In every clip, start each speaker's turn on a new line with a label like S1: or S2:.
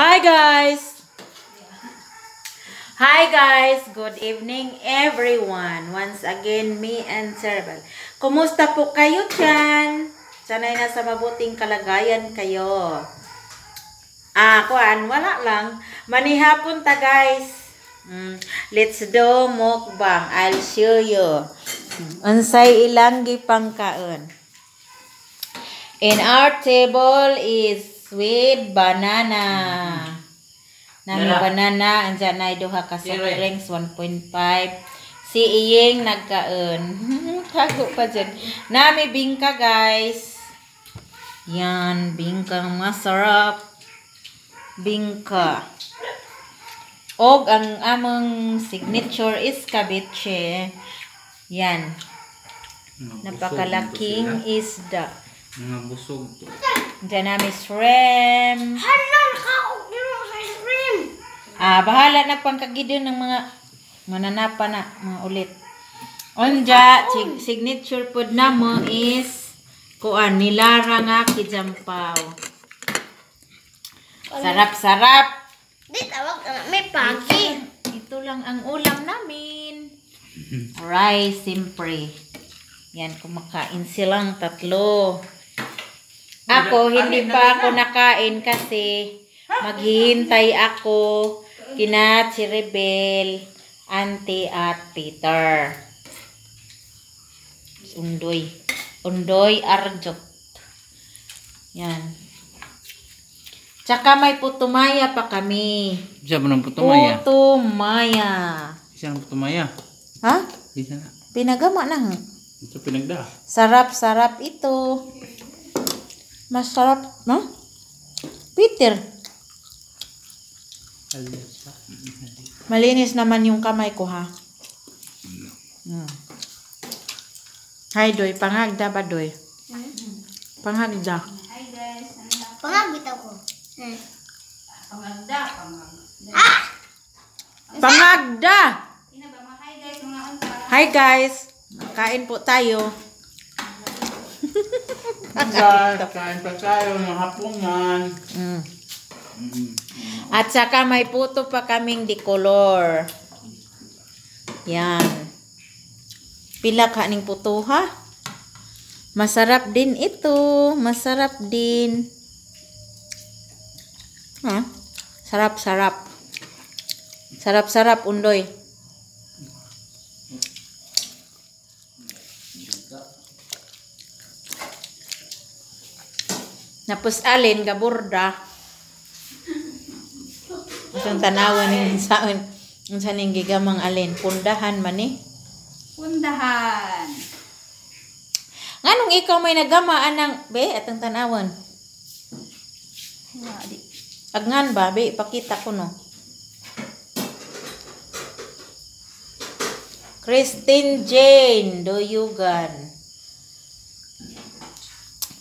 S1: Hi guys! Hi guys! Good evening, everyone! Once again, me and Cerebel. Kumusta po kayo dyan? Sana'y nasa mabuting kalagayan kayo. Ah, kuan, wala lang. Manihapon ta, guys. Let's do mukbang. I'll show you. Unsay ilang gipangkaon. In our table is with banana. Nami
S2: Dala.
S1: Banana, andyan na duha ka soft
S2: Dire.
S1: Drinks, 1.5. Si Iyeng nagkaon. Tago pa dyan. Nami bingka, guys. Yan, bingka masarap. Bingka. Og ang among signature is escabeche. Yan. Napakalaking isda.
S2: Mga busog to.
S1: Diyan namin shrimp.
S3: Hala, nakaog nyo sa shrimp.
S1: Ah, bahala na pang kagidon ng mga mananapa na mga ulit. Onja, signature food namo is kuan nilara nga kijampaw. Sarap-sarap.
S3: Di tawag na may pagi.
S1: Ito lang ang ulam namin. Rice, siyempre. Yan, kumakain silang tatlo. Ako, hindi pa ako nakain kasi maghihintay ako kina si Rebel, Auntie at Peter. Undoy. Undoy Arjot. Yan. Tsaka may putumaya pa kami.
S2: Isa ba ng putumaya?
S1: Putumaya.
S2: Isa ng putumaya.
S1: Ha?
S2: Isa na.
S1: Pinagama na.
S2: Ito pinagda.
S1: Sarap-sarap ito. Masarap, no? Peter, malinis naman yung kamay ko, ha? Hi, Doy. Pangagda ba, Doy? Pangagda.
S4: Hi guys, ano na?
S3: Pangagit ako.
S4: Pangagda, pangagda.
S1: Pangagda!
S4: Ina ba mga hi guys, mga unta.
S1: Hi, guys. Kain po tayo.
S2: Guys, kain pa tayo ng hapunan.
S1: At saka may puto pa kaming di color. Yan. Pila ka ning puto, ha? Masarap din ito. Masarap din. Ha? Sarap, sarap. Sarap, sarap, undoy. Napos alin, gaburda. Asang tanawan ning saon. Unsa ning gigamang alin? Pundahan man ni.
S4: Pundahan.
S1: Nganong ikaw may nagama anang be atong tanawan?
S4: Wa di.
S1: Agnan ba be, ipakita ko no. Christine Jane Doyugan.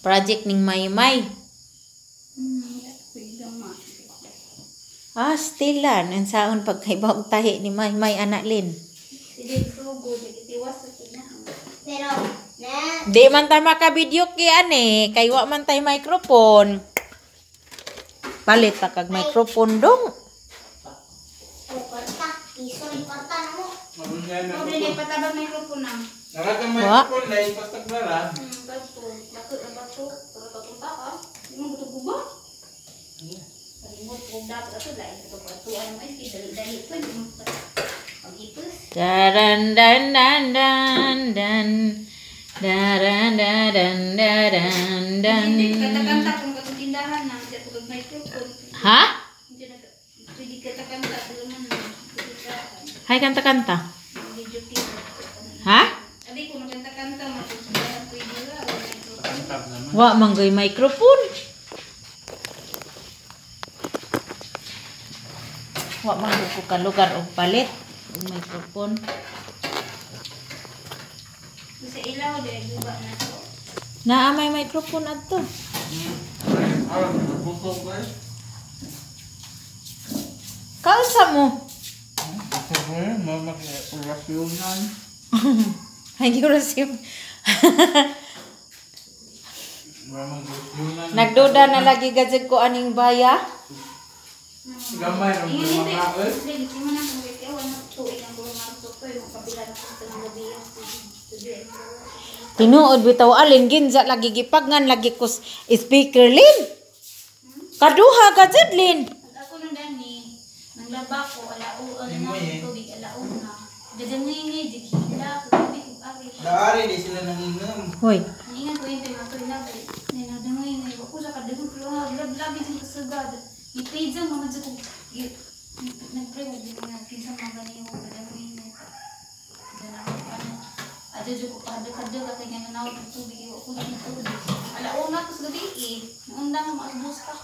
S1: Project ning Maymay.
S4: Gama.
S1: Ah, still lan. Ang saon pagkaiba og tahi ni Maymay anak Lin.
S4: Sige, sugo, nagitiwas sa kina.
S3: Pero, na,
S1: Di man ta maka-video ki ani, kay wa man tay microphone. Palit ta kag microphone dong.
S3: O, kwarta. Piso, kwarta na mo.
S4: Mo dili patabang microphone na.
S2: Naragang
S1: Wa.
S2: microphone dahil pastaglara.
S4: Bato, bato na bato. Pero katong ka. Di mo buto guba. Palimot ko dapat ato lain ko patuan mo is dali-dali ko di mo pa. Pag-ipos.
S1: Daran dan dan dan dan. Daran dan dan dan dan.
S4: Hindi kanta-kanta kung katong tindahan na, hindi ako kag microphone.
S1: Ha?
S4: Hindi na pwede kanta-kanta pero man na. Tindahan.
S1: Hay kanta-kanta.
S4: Video clip.
S1: Ha?
S4: Abi ko magkanta-kanta mo kung tindahan pwede ra wala microphone.
S2: Kantap naman.
S1: Wa man goy microphone. Wa man gud ko kalugar og palit og microphone.
S4: Sa ilaw de guba na to.
S1: Naa may microphone adto.
S2: Ah, busog guys.
S1: Kaunsa mo?
S2: Busog eh, mamakirasyonan.
S1: Ay, giurasim.
S2: Mamakirasyonan.
S1: Nagduda na lagi gajud ko aning baya.
S2: Gamay ra
S4: Ingat
S2: mo
S4: ito.
S2: mga
S4: Dili mo na kung kaya wala tuig ang buong marso ko yung kabila na punta ng gabi. Sige.
S1: Tinuod bitaw alin ginza lagi gipagngan lagi ko speaker lin. Kaduha ka jud lin.
S4: At ako nung dani, naglaba ko, alao, ano
S5: Imo
S4: na,
S5: eh.
S4: tubig, alao na. Dadangay jigila, tubig, ari.
S5: Daari di sila nangingam.
S1: Hoy,
S4: Ingat ko yung mga tuloy na, nadangay ngay, ako sa kadagang pero lab labi sa kasagad. Ipidza mga dyan ko, nagpray ko, di mga kinsa mga ganyan ko, kadangay ngay. Diyan ako, ano, adyo dyan ko, kada-kada, katay nga nanawag ng tubig, ako na tubig. Alao na, tapos gabi eh. Naundang mo, maasbos ka,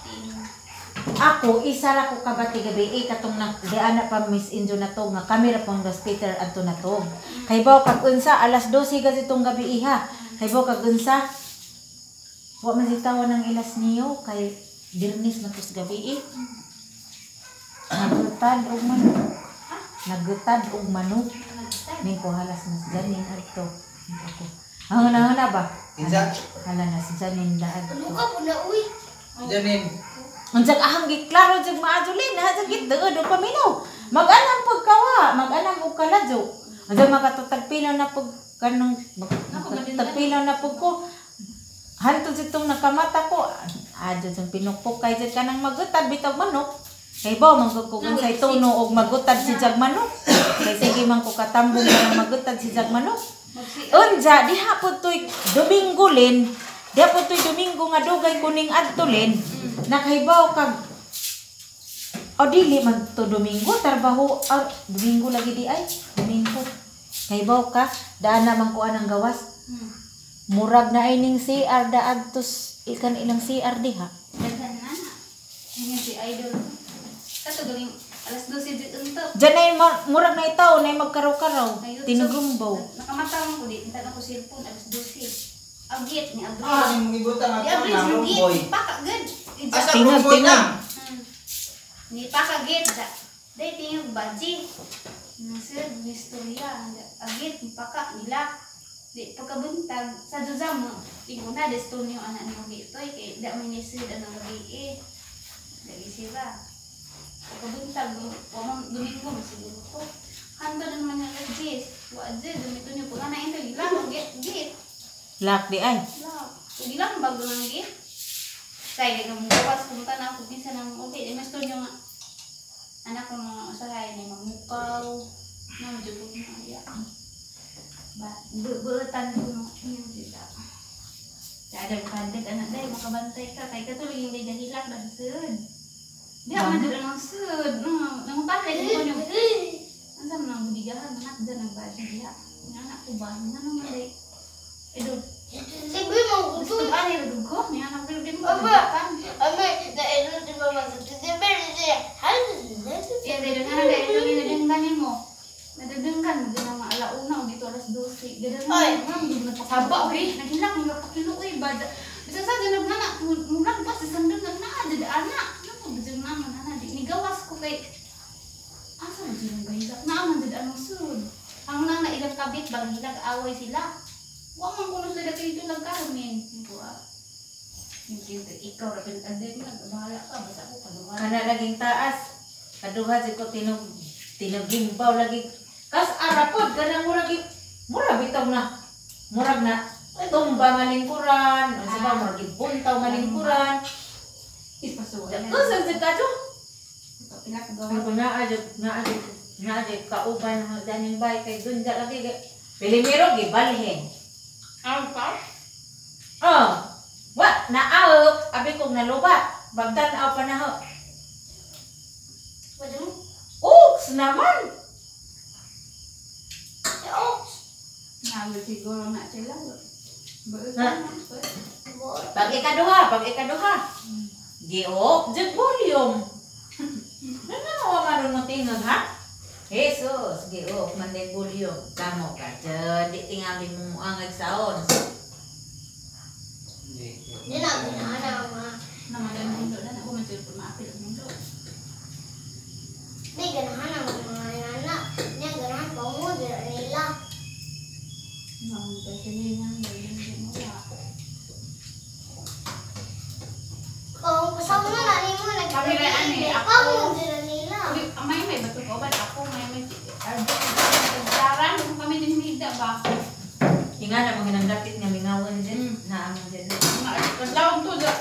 S1: ako isa ra ko kabati gabi eh katong na di ana pa Miss Injo na to nga kami ra pong Peter adto na to. Kay baw kag unsa alas 12 kasi itong gabi iha. Kay baw kag unsa wa man sitawa ng ilas niyo kay Birnis na tos gabi eh. Nagutad og manok. Nagutad og manok. Ning ko halas mas janin adto. Ako. Ang na ba?
S5: Kinsa?
S1: Hala na si Janin da adto.
S3: Ano ka po na uy?
S5: Janin.
S1: Unsag ahang giklaro jud maadulin ha jud gituod og paminaw. Mag-anam pag kawa, mag-anam og kaladyo. Unsag makatutagpila na pag kanang tagpila na pag ko. Hantod jud tong nakamata ko. Adyo jud pinukpok kay jud kanang magutad bitag manok. Kay ba man gud ko kung say tuno og magutad si jag manok. Kay sige man ko katambong nga magutad si jag manok. Unja diha po to'y Domingo lin. Diha po to'y Domingo nga dugay kuning adto lin. Nakahibaw kag o dili man to Domingo trabaho ar, Domingo lagi di ay Domingo. Kahibaw ka daan naman ko anang gawas. Murag na ay ning CR da adtos ikan ilang CR diha.
S4: Daghan na. Ingat si Idol. Kato galing alas 12 di unto.
S1: Diyan ay murag na itaw na magkaraw-karaw. Tinugumbaw.
S4: Nakamata man ko di intan ako cellphone alas 12. Agit ni Abri.
S5: Ah, imong ibutang
S4: Di
S5: ato
S4: Abri
S5: na
S4: git.
S5: boy.
S4: Paka gud.
S5: Asa
S1: Tingog,
S5: boy na?
S4: Ni paka git. Dai tingog baji. Nasa istorya agit ni paka nila. Di pagkabuntag sa Juzam mo. Ingon na desto niyo anak mo gitoy kay da man ni sid anang gabi eh. Dali sila. Pagkabuntag wa man Domingo man siguro ko. Kanto na naman yung alas 10. Wa dyan, dumito niyo po. Nga na ito, ilang, git, git.
S1: Lak di ay.
S4: Lak. Kung ilang bago ng git. Kaya kaya mong gawas, kung tanaw, kung kinsa na mong ubi. Mas to nyo nga, anak ko mga usahay, na mamukaw. Na, medyo po nyo, iya. Ba, buutan ko no, yun sila. Kaya kandig, anak dahil, makabantay ka. Kaya katuloy yung gahilak, dahil sud. Di ako na dyan ang sud. Nangutanay ko nyo. Ang sama nang budigahan, anak dyan ang badya diha. Nga anak ko ba? Nga naman day. Edo,
S3: Sabi mo
S4: gusto
S3: ko.
S4: ba niya ko? Nga anak ko din mo.
S3: Aba. Ame, nailo si mama sa titiber siya.
S4: Iya, dahil nga na dahil nang inadenggan mo. Nadadenggan mo din ang mga alauna o dito alas 12. Dahil
S3: Oy.
S4: nga, hindi nagpakaba, oy. Naghilak, nagpakilo, oy. Bada. Bisa sa dyan, nagnanak, murag ba, sa sandun, nagnaa, dyan, anak. Ano, bidyan naman, anak. Di, nigawas ko kay, asa na dyan ang gahilak? Naaman dyan, anong sud? Ang nang nailang kabit, bang hilag, away sila. Wa man kuno sila kayo ito nagkaroon. Hindi ah. Hindi, ikaw, rapin, andin, bahala ka, basta ako, kaduha.
S1: Kana laging taas. Kaduha jud ko tinog tinugimbaw lagi. Kas arapod kanang murag murag bitaw na. Murag na tumba nga lingkuran, unsa ba murag gibuntaw nga lingkuran.
S4: Ipasuwa.
S1: Unsa jud ka jo?
S4: Pila ko gawa.
S1: Ako naa jud naa jud naa jud kauban nga daning bay kay dunja lagi kay Pilimiro gibalhin.
S4: Ang pa?
S1: Oh. Wa naawok abi kong nalubat. Bagtan-aw pa na ho. Oops naman.
S4: Nalo siguro na sila.
S1: Ha? Pag ikaduha. Giok, jud volume. Ano wa maron mo tingog ha? Jesus, giok man day volume. Kamo ka jud, di tingali mo angag saon.
S3: Hindi na ganahan ang mga
S4: Naman mundo na ako man siguro maapil ang mundo.
S3: Hindi ganahan ang mga nana. Hindi ganahan pa mo nila.
S4: Naman kasi nila hindi mo wa.
S3: Kung kasama na nani mo
S4: Kami na, ani, ako.
S3: nagpapabili.
S1: Nga na mga nangdapit nga mingawan dyan. Naamon dyan.
S4: Kadlawon to da.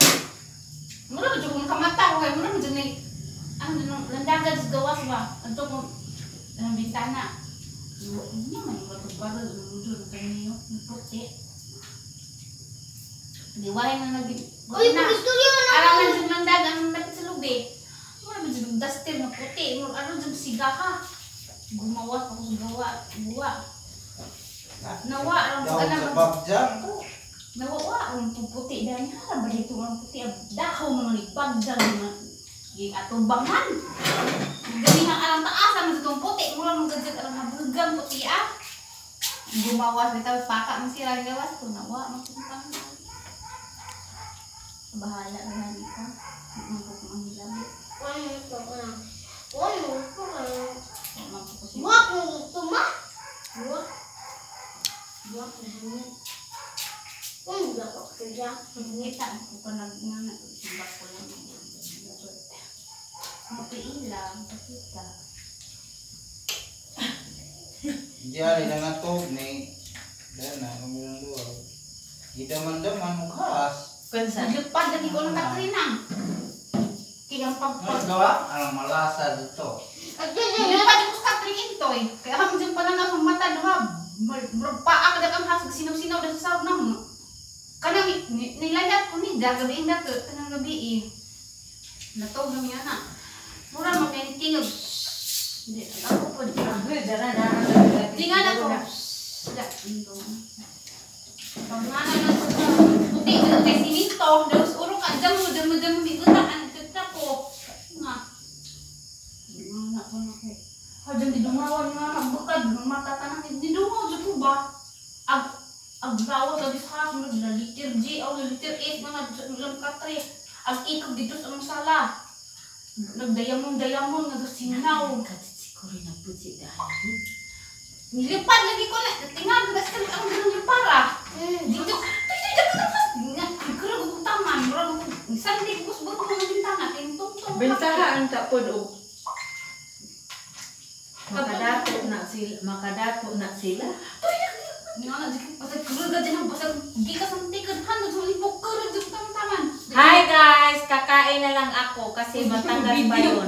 S4: Mura man jud kong kamata ko kay mura man jud ni ano nung landagan sa gawas ba. Adto ko ang bintana. Niya man yung katong jud kaniyo puti. Diway na nag
S3: Uy, istorya na.
S4: Arangan jud landagan ang dapit sa lubi. Mura man jud duster nga puti. Mura ano jud sigaha. Gumawa pa ko sa gawa, buwa. Nawa ang
S5: Daw sa
S4: kanang
S5: bagjang.
S4: Nawawa ang puputi dahil nga ba dito ang puti ang dakaw mga ni bagdag mga atubangan. Gani nga alang taas ang itong puti mura mong gadget alang habugang puti ah. Gumawas bitaw paka man sila gawas ko nawa man kung Bahala na ka. Ang ko kung ang hilabi. Wa man ko siya.
S3: Buwak mo gusto ma? Buwak. Buwak na hangin. Buwak ko kaya.
S4: Ngita ko pa nag nga na ko lang. Mapiilang pakita.
S5: Diyan na nga tog ni. Dahil na, kami lang duwa. Gidaman-daman mo kas.
S1: Kunsa?
S4: Naglupad lagi ko ng Katrina. Kaya ang
S5: Ano
S4: pagpag.
S5: gawa? Anong malasa dito?
S4: Naglupad ko sa Katrina ito eh. Kaya ang dyan pala na akong mata duha. Murag paa ka ang hasag sinaw-sinaw dahil sa sahog na mo. Kanang nilayat ko ni da gabi na kanang gabi eh. Natog na niya na. Mura man kay tingog. Di ako po.
S1: Dara na.
S4: Di nga na ko. Da, ito. Pag nga na lang sa puti ko kay siminto, daos uro ka damo damo damo miguta ang tata ko. Nga. Nga na ko na kay. Ha dyan di dungawan nga nagbukad mata tanan di dungaw jud ko ba? Ag ag gawa sa dishas mo na liter G o liter 8 mga lang katre. Ag ikog dito sa masala. Nagdayamon dayamon nga sinaw.
S1: Katsitsikuri na puti dahil.
S4: Nilipad lagi ko na. Tingnan, basta ang ganun yung para. Dito, tuy, tuy, dito, dito. Nga, kuro ko taman, mura ko. Sandi ko sa buto ng bintana, tintong.
S1: Bentaha ang tapod og makadato na sila, makadato na sila.
S4: Tuy, nga na, basta kuro ka dyan, basta gikas ang tikad, hano, sa libok, kuro, dito taman.
S1: Hi guys, kakain na lang ako kasi matagal pa yun.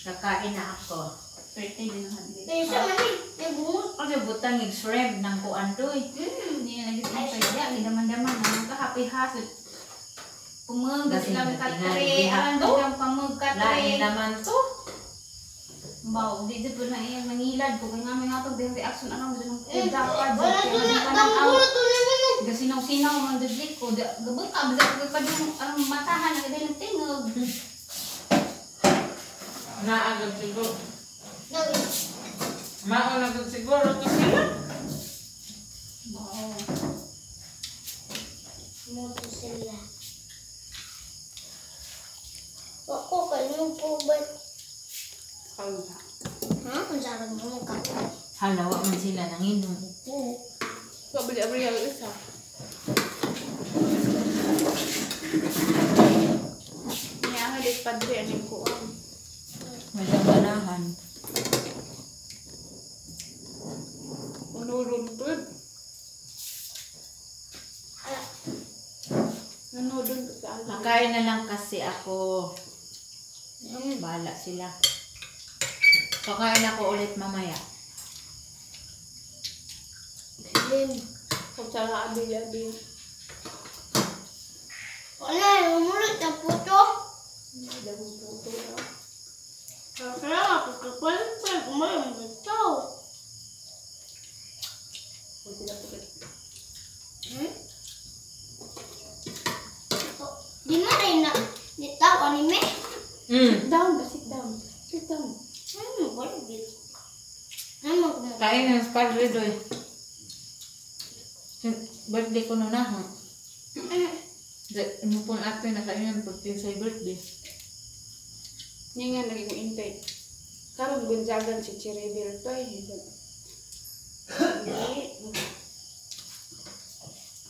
S1: Kakain na ako.
S4: Birthday din ang handa.
S3: Isa man eh. May bungot.
S1: Kasi butang yung shrimp ng kuandoy.
S4: Hindi na lagi sa pwede, ang daman-daman, ang kahapoy hasod. Pumag, sila may katre, ang dagang pamag katre.
S1: Lain naman to.
S4: Baw, di po na iyang nangilad ko. Kaya nga may nga pag reaction alam mo ng dapat.
S3: Wala to na. Dambulo to na mo.
S4: Gasinaw-sinaw man dudlik ko. Gabot ka, basta pa yung ang matahan ang dahil tingog.
S2: Naagad siguro. Mauna agad siguro to sila.
S4: Baw.
S3: Moto sila. Wako kayo po ba? Ha? Kung saan mo ka?
S1: Halawa man sila nanginom.
S6: Pabili-abili ang isa. Niya ang halit padre aning kuan.
S1: May ganahan.
S6: Unurun to. Nanudun to sa alam.
S1: Kakain na lang kasi ako. Bahala sila. Kakain ako ulit mamaya.
S3: Lim.
S6: Kung sa abi-abi.
S3: Wala, umulot na puto.
S6: Dagong puto daw.
S3: Kaya nga, pagkapalit-palit, umayong bitaw.
S6: Kung sila puto.
S3: Di na rin na. Di tao, anime.
S6: Sit down, sit down. Sit down.
S3: Wala bit. Ano mo?
S1: Kain ng padre doy. Birthday ko noon na. Ano pong ate na kain ng pagtin sa birthday.
S6: Niya nga naging intay. Karon gunjagan si Chiribel to eh. Hindi.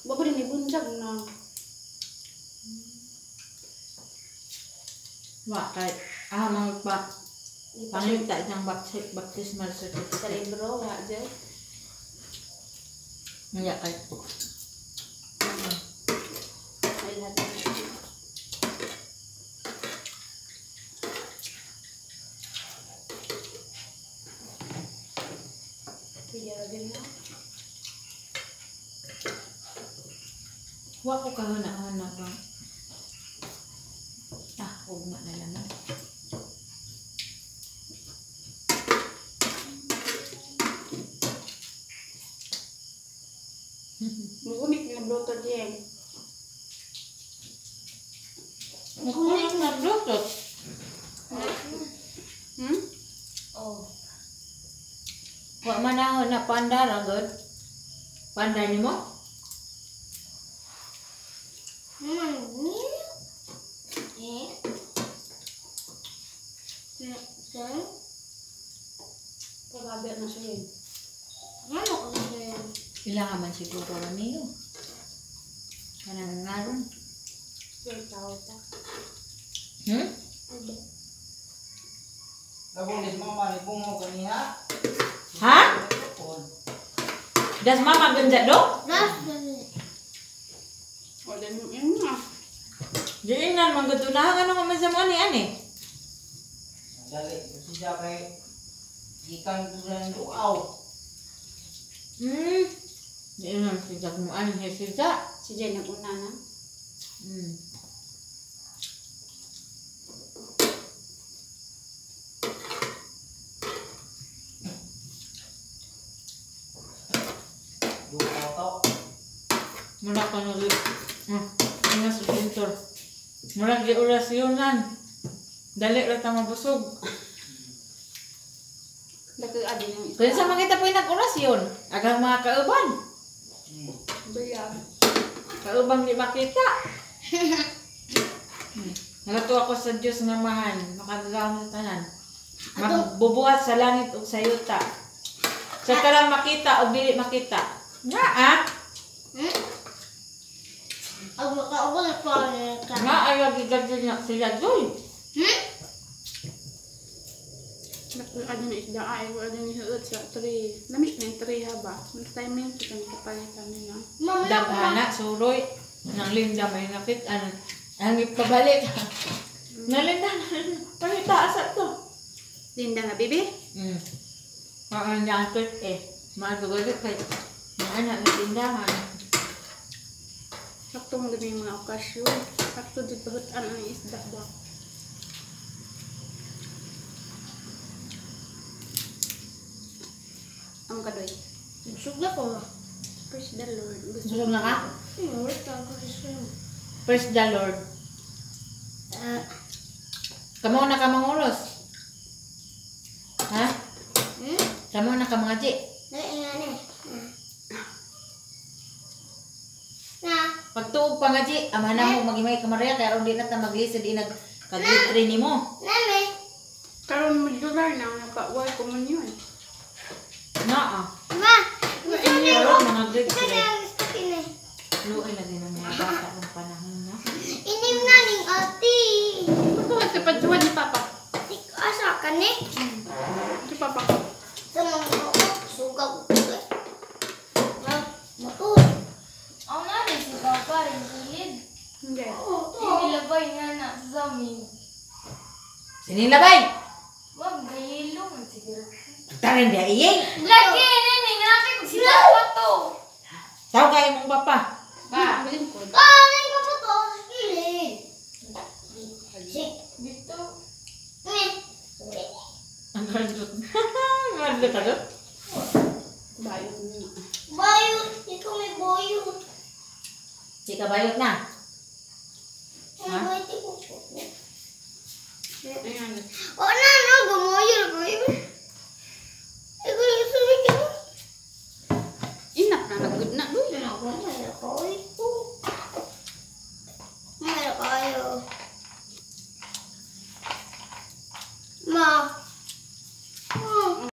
S6: Bako din ni bunjag na.
S1: Wa kay ah mga pa pangita ng baptismal
S6: Sa
S1: certificate.
S6: libro, wa dyan.
S1: Nga kay.
S6: Ay, lahat na. Pwede ra din na.
S1: Wa ko kahuna-huna ba. Ah, ugma na lang. Ah.
S6: Mugunik na bluetooth diyan.
S1: Mukunik na Bluetooth.
S6: Hmm?
S3: Oh.
S1: Wa man na na panda ra gud. Panda nimo?
S3: Mami. Eh. Sen?
S6: Pagabi na siya eh.
S3: Ano ko siya?
S1: Ila ka man siguro ra niyo. Kanang ngaron.
S6: May tao pa.
S1: Hmm?
S3: Ade.
S5: Labong dis mama ni bungo kaniya.
S1: Ha? Das mama ganja do?
S3: Das.
S6: O, then yun nga.
S1: Diin na man gud unahan ano nga man sa mga ni ani.
S5: Dali kasi siya kay gikan ko sa duaw.
S1: Diin na si Jag mo ani si Ja.
S6: Si Jen ang una na.
S5: Duaw to.
S1: Mura ko nag nga sa pintor. Mura gi orasyonan. Dali ra ta mabusog.
S6: Dako adi yung
S1: Kaya sa mga kita po nag-orasyon, agang mga kauban.
S6: Baya.
S1: Kaubang di makita. Nagatuwa ko sa Dios nga mahan, makagagahom sa tanan. Magbubuhat sa langit ug sa yuta. Sa karang makita o dili makita. Nga ah,
S3: Ang makaubos pa ka.
S1: nga ayaw gigadyo niya sila joy.
S3: Hmm?
S6: Dako adi na isda ay wala din hiud sa tree. Lamit na yung tree ha ba? May timing kita nakapalit kami na.
S3: Mamaya
S1: Daghana suroy nang Linda may nakit an ang ipabalik. Nalinda pangita asa to.
S6: Linda nga bibi.
S1: Parang nakit eh. Magugulit kay anak na tindahan.
S6: Sakto mo gabi yung mga okasyon. Sakto dito bahutan ang isda ba? Ang kadoy.
S3: Busog na ko.
S6: Praise the Lord. Gusto
S1: Busog na ka?
S3: Wait lang ko siya.
S1: Praise the Lord. Kamo na ka mangulos. Ha? Kamo na ka mga G.
S3: Dali nga na. Na.
S1: Pagtuog pa nga G, ama na mo magimay ka Maria kay aron di na ta maglisod inag kag-grade 3 nimo.
S3: Nami.
S6: Karon mo lugar na naka-wal komunyon.
S1: Naa.
S3: Ma. Gusto na ko.
S1: Karon mga grade
S3: Gusto
S1: 3.
S3: na gusto kini.
S1: Luoy lagi ng mga bata ang panahon na.
S3: Inim na ning ati.
S6: Pagkuhan sa pagtuwan ni Papa.
S3: Asa ka ni?
S6: Si Papa.
S3: Sa mga ko sugaw ko. Ma, matuod.
S4: Ako na rin si Papa rin silid.
S6: Hindi.
S3: Oo, to.
S4: Inilabay nga na sa amin.
S1: Sinilabay!
S4: Wag, gayelo man siguro.
S1: Tarin dia iyay.
S4: Lagi, nene, nga natin si Papa to.
S1: Tawag kayo mong papa.
S6: Ba, bilin ko.
S3: Kanin ko pa to sa kilid. Si.
S4: Dito.
S3: Ni.
S1: Ang gardot. Gardot ka doon?
S6: Bayot niya.
S3: Bayot. Ikaw may bayot.
S1: Di ka bayot na.
S3: May bayot ko.
S6: Ayan.
S3: O na no, gumunot.